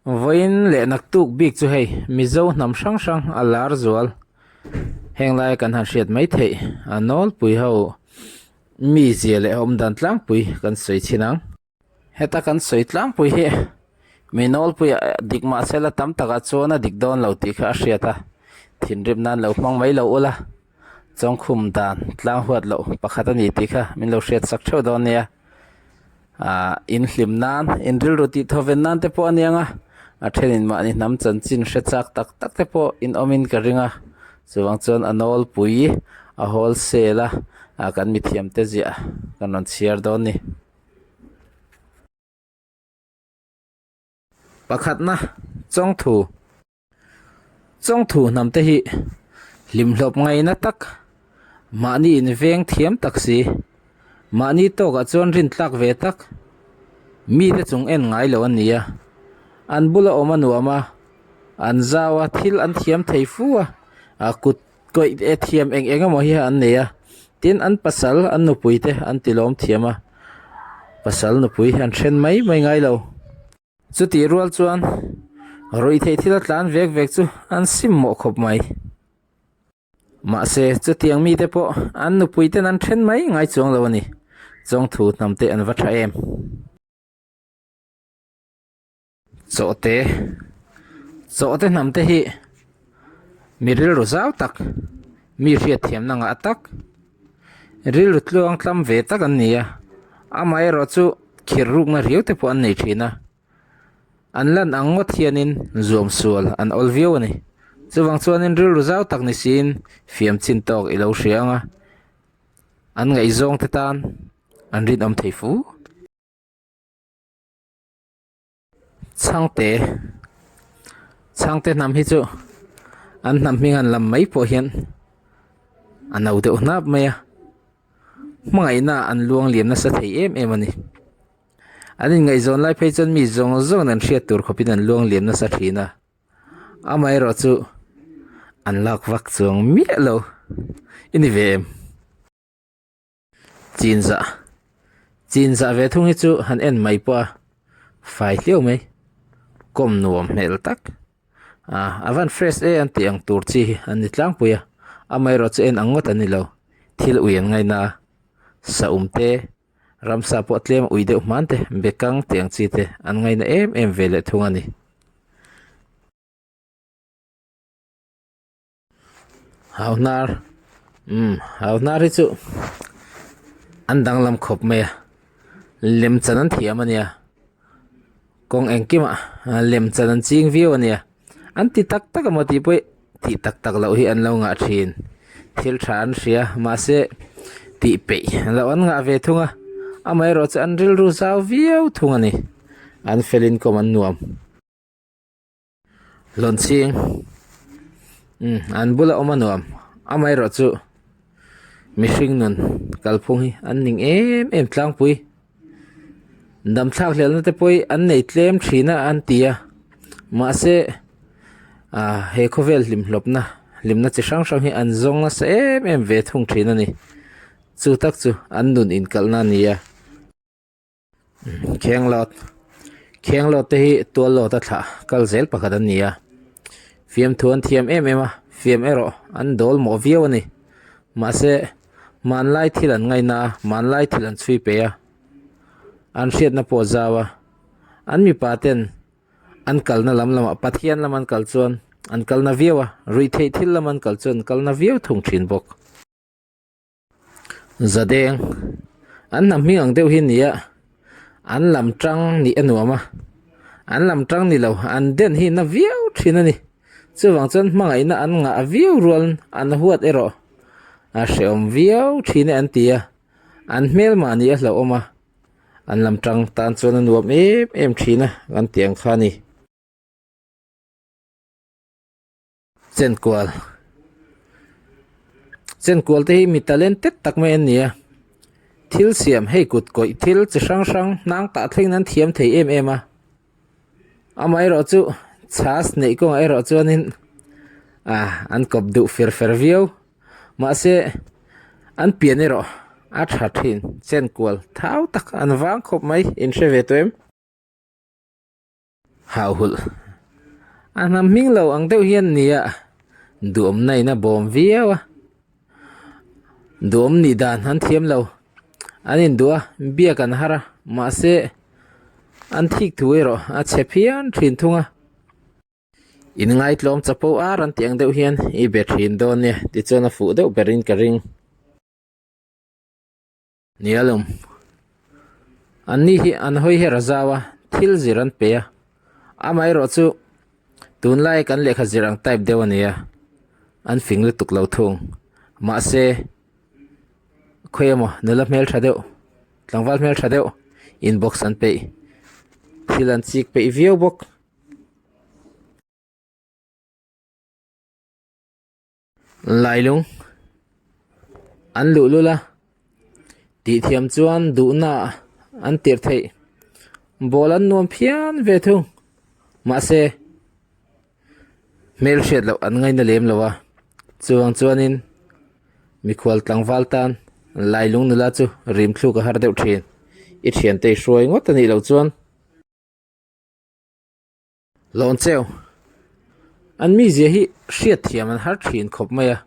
Vawiin leh naktuk bik chu hei Mizo hnam hrang hrang a lar zual. Heng laia kan han hriat mai theih a nawlpui ho mi zia leh awm dan tlangpui kan sawi chhin ang. Heta kan sawi tlangpui hi mi nawlpuia dik mahse la tam takah chuan a dik dawn lo tih kha a hriat a, thinrim nan lo hmang mai lo ula, chawngkhum dan tlang huat loh pakhat a ni tih kha min lo hriat sak theuh dawn nia. Ahh in hlim nan in rilru tih thaw ven nan te pawh a niang a a thenin mahni hnam chanchin hre chak tak tak te pawh in awmin ka ring a chuvang chuan a nawlpui a wholesale a ah kan mithiam te ziah kan rawn chhiar dawn a ni. Pakhatna chawngthu. Chawngthu hnam te hi hlimhlawp ngaina tak, mahni in veng thiam tak si, mahni tawkah chuan rin tlak ve tak, mite chung en ngai lo an ni a, an bula awm a nuam a, an zau a, thil an thiam thei fu a, a kut kawih e thiam eng eng emaw hi an nei a, tin an pasal an nupui te an ti lawm thiam a, pasal nupui an then mai mai ngai lo. Chutih rual chuan ruihtheih thil a tlan vek vek chu an sim mawh khawp mai. Mahse, chutiang mite pawh an nupui ten an then mai ngai chuang lo a ni. Chawngthu hnam te an va tha em. Chawhte Chawhte hnam te hi mi rilru zau tak, mi hriatthiamna ngah tak, rilru tluang tlam ve tak an ni a. Amaherawhchu khir rukna riau te pawh an nei thin a, an lan ang ngawt hianin zuam sual an awl viau a ni. Chuvang chuanin rilru zau tak ni siin fiam chin tawk i lo hria ang a, an ngaihzawng te tan an rinawm thei fu. Chhangte Chhangte hnam hi chu an hnam hming han lam mai pawh hian a no deuh hnap mai a hmangaihna an luang liam nasa thei em em a ni an inngaihzawn lai phei chuan mi zawng zawng an hriat tur khawpin an luang liam nasa thin a amaherawh chu an lak vak chuang miah lo i ni ve em. Chinzah Chinzah ve thung hi chu han en mai pawh a fai hliau mai kawm nuam hmel tak ah a van fresh e an tih ang tur chi hi an ni tlangpui a amaherawh chu en ang ngawt an ni lo thil ui an ngaina a saum te ramsa pawh tlem ui deuh hman te bekang tih ang chi te an ngaina em em ve leh thung a ni. Hau hnar umm hau hnar hi chu an danglam khawp mai a lem chan an thiam a nia kawng engkimah lem chan an ching viau a nia an ti tak tak emaw tih pawh tih tak tak loh hi an lo ngah thin thil tha an hria mahse tih peih loh an ngah ve thung a amaherawh chu an rilru zau viau thung a ni an felin kawm an nuam. Hlawnchhing umm an bula awm a nuam amaherawh chu mihring nun kalphung hi an ning em em tlangpui damthlak hlelna te pawh hi an nei tlem thin a an ti a mahse ah he khawvel hlimhlawpna hlimna chi hrang hrang hi an zawng nasa em em ve thung thin a ni chu tak chu an nun inkalhna a ni a. Khenglawt Khenglawt te hi tuallawt a thlah kal zel pakhat an ni a fiamthu an thiam em em a fiam erawh an dawl mawh viau a ni mahse hmanlai thil an ngaina a hmanlai thil an chhui peih a an hriatna pawh a zau a an mipa ten an kalna lam lamah Pathian lam an kal chuan an kalna viau a ruihtheih thil lam an kal chuan an kalna viau thung thin bawk. Zadeng an hnam hming ang deuh hi a ni a an lam tang nih a nuam a an lam tang ni lo an den hi na viau thin a ni chuvang chuan hmangaihna an ngah viau rual an huat erawh a hrehawm viau thin e an ti a an hmelmah nih a hlauhawm a an lam tang tan chuan a nuam em em thin a kan tih ang kha a ni. Chenkual Chenkual te hi mi talented tak mai an ni a thil siam hei kut kawih thil chi hrang hrang hnang tah thlengin an thiam thei em em a amaherawh chu chhas neih kawngah erawh chuanin ah an kawp duh fer fer viau mahse an pian erawh a tha thin chenkual thau tak an vang khawp mai in hre ve tawh em. Hauhulh a hnam hming lo ang deuh hian nia duhawmna in a bawm viau a, duhawm nih dan an thiam lo, an induh a biak an har a mahse an thik thu erawh a chhe phian thin thung a. In ngaitlawm chapo ar an tih ang deuh hian i be thin dawn nia tichuan a fuh deuh berin ka ring. Nialum. An ni hi an hawi her a zau a, thil zir an pe a. Amaherawh chu tunlai kan lehkha zir ang type deuh a ni a, an fing lutuk lo thung. Mahse, khawi emaw nula hmel tha deuh, tlangval hmel tha deuh inbox an peih. Thil an chik peih viau bawk. Lailung an luh lul a tih thiam chuan duhna an tirh theih ball an nuam phian ve thung mahse hmel hriat loh an ngaina lem lo a chuvang chuanin mikhual tlangval tan lailung nula chu rim thluk a har deuh thin i thiante i hruai ngawt a nih loh chuan. Lawn cheu. An mizia hi hriat thiam an har thin khawp mai a.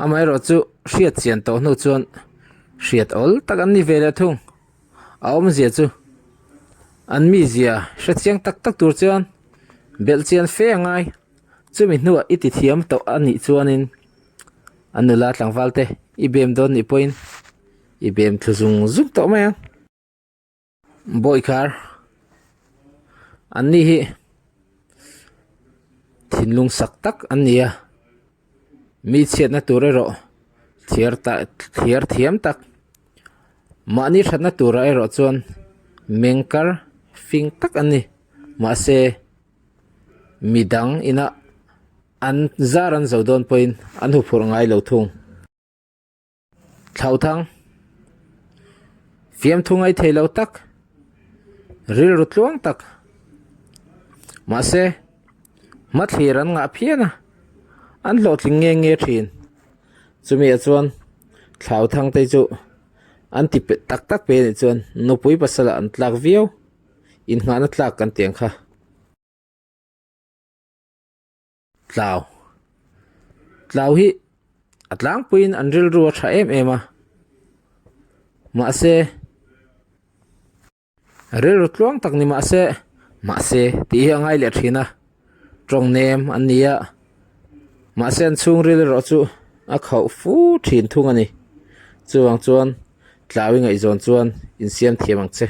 Amaherawh chu hriat chian tawh hnu chuan hriat awl tak an ni ve leh thung. A awmzia chu an mizia hre chiang tak tak tur chuan belh chian fe a ngai. Chumi hnuah i ti thiam tawh a nih chuanin an nula tlangval te i bem dawn nih pawhin i bem thlu zung zung tawh mai ang. Bawikhar an ni hi thinlung sak tak an ni a mi chhiatna tur erawh thliar ta thliar thiam tak mahni thatna turah erawh chuan meng kar fing tak an ni mahse midang ina an zar an zo dawn pawhin an huphurh ngai lo thung. Thlauthang fiamthu ngai thei lo tak rilru tluang tak mahse hmathlir an ngah phian a an hlawhtling nge nge thin chumi ah chuan thlauthang te chu an ti tak tak pe anih chuan nupui pasal ah an tlak viau innghahna tlak kan tih ang kha. Tlau. Tlau hi a tlangpuiin an rilru a tha em em a. Mahse rilru tluang tak ni mahse mahse tih hi a ngai leh thin a. Tawng nem an ni a. Mahse an chhungril erawh chu a khauh fu thin thung a ni. Chuvang chuan tlau i ngaihzawn chuan insiam thiam ang che.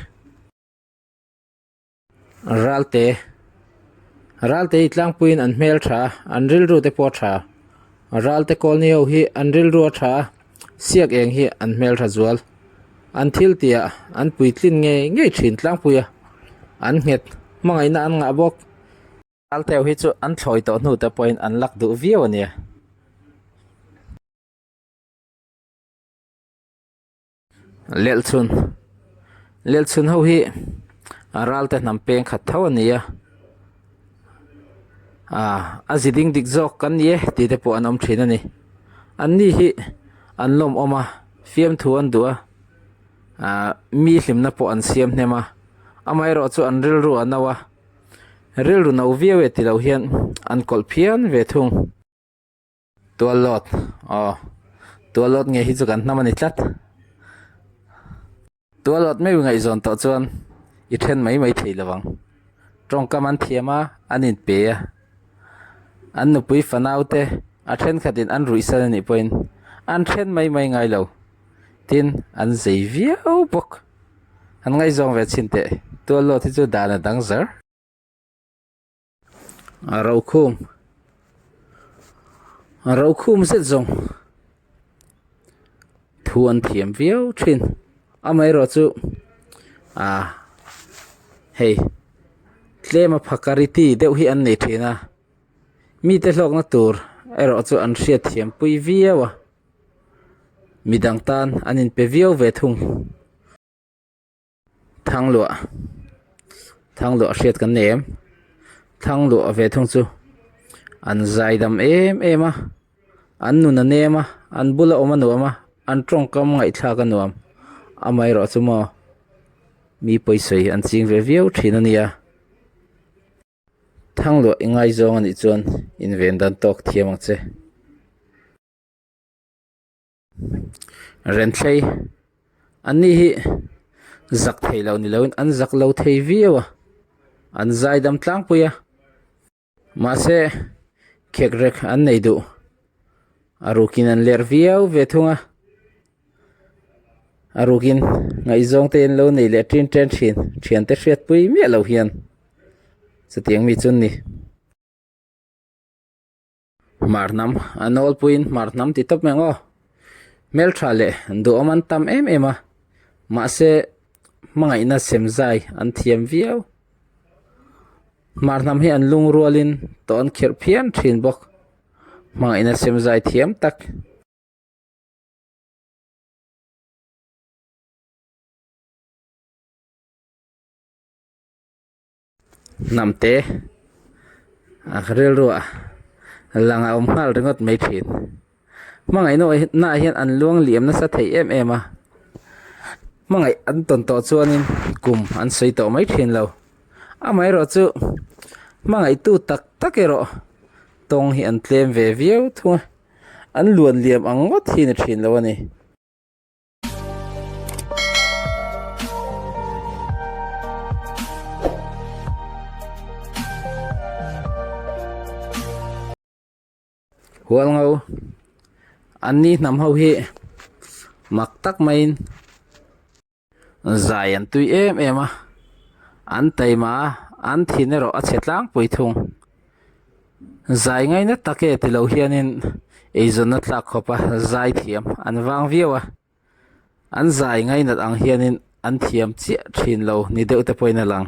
Ralte Ralte hi tlangpuiin an hmel tha a, an rilru te pawh a tha. Ralte kawlni ho hi an rilru a tha a, siak eng hi an hmel tha zual. An thil tihah an puitlin ngei ngei thin tlangpui a, an nghet hmangaihna an ngah bawk. Ralte ho hi chu an thlawi tawh hnu te pawhin an lak duh viau a nia. Lelchhun Lelchhun ho hi a ral te hnam peng khat tho a ni a ah a zi ding dik zawk kan ni e tih te pawh an awm thin a ni an ni hi an lawmawm a fiamthu an duh a ah mi hlimna pawh an siam hnem a amaherawh chu an rilru a no a rilru no viau e tilo hian an kawlh phian ve thung. Tuallawt aw tuallawt nge hi chu kan hnam a ni tlat tuallawt meuh ngaihzawn tawh chuan i then mai mai thei lo ang tawngkam an thiam a an inpe a an nupui fanau te a thenkhatin an ruih san a nih pawhin an then mai mai ngai lo tin an zei viau bawk an ngaihzawng ve chhin teh tuallawt hi chu dan a dang zar. A rokhum a rokhum zet zawng thu an thiam viau thin amaherawh chu ah hei tlem a phakarity deuh hi an nei thin a mite hlawkna tur erawh chu an hriat thiam pui viau a midang tan an inpe viau ve thung. Thangluah Thangluah hriat kan nei em Thangluah ve thung chu an zai dam em em a an nun a nem a an bula awm a nuam a an tawngkam ngaihthlak a nuam amaherawh chu maw mi pawisawi an ching ve viau thin a nia. Thangluah i ngaizawng a nih chuan inven dan tawk thiam ang che. Renthlei, Anni hi zak thei lo ni loin an zak lo thei viau a, an zaidam tlangpui a. Mahse, khek rek an nei duh. A rukin an ler viau ve thung a. A rukin ngaihzawng te an lo nei leh ṭin ṭen ṭhin, ṭhiante hriatpui miah lo hian chutiang mi chu an ni. Hmar hnam, a nawlpuiin hmar hnam ti tawp mai ang aw. Hmelṭha leh duhawm an tam em em a, mahse hmangaihna semzai an thiam viau. Hmar hnam hi an lungrualin tawh an khirh phian thin bawk. Hmangaihna semzai thiam tak. Hnamte a rilruah lang a awm nghal ringawt mai thin. Hmangaihna ah hian an luang liam nasa thei em em a, hmangaih an tawn tawh chuanin kum an sawi tawh mai thin lo. Amaherawh chu hmangaihtu tak tak erawh tawng hi an tlem ve viau thung a, an luan liam ang ngawt hi ni thin lo a ni. Hualngo anni hnam ho hi mak tak maiin zai an tui em em a an taima a an thin erawh a chhe tlangpui thung zai ngaina tak e tilo hianin eizawnna tlak khawpa zai thiam an vang viau a an zai ngainat ang hianin an thiam chiah thin lo ni deuh te pawhin a lang.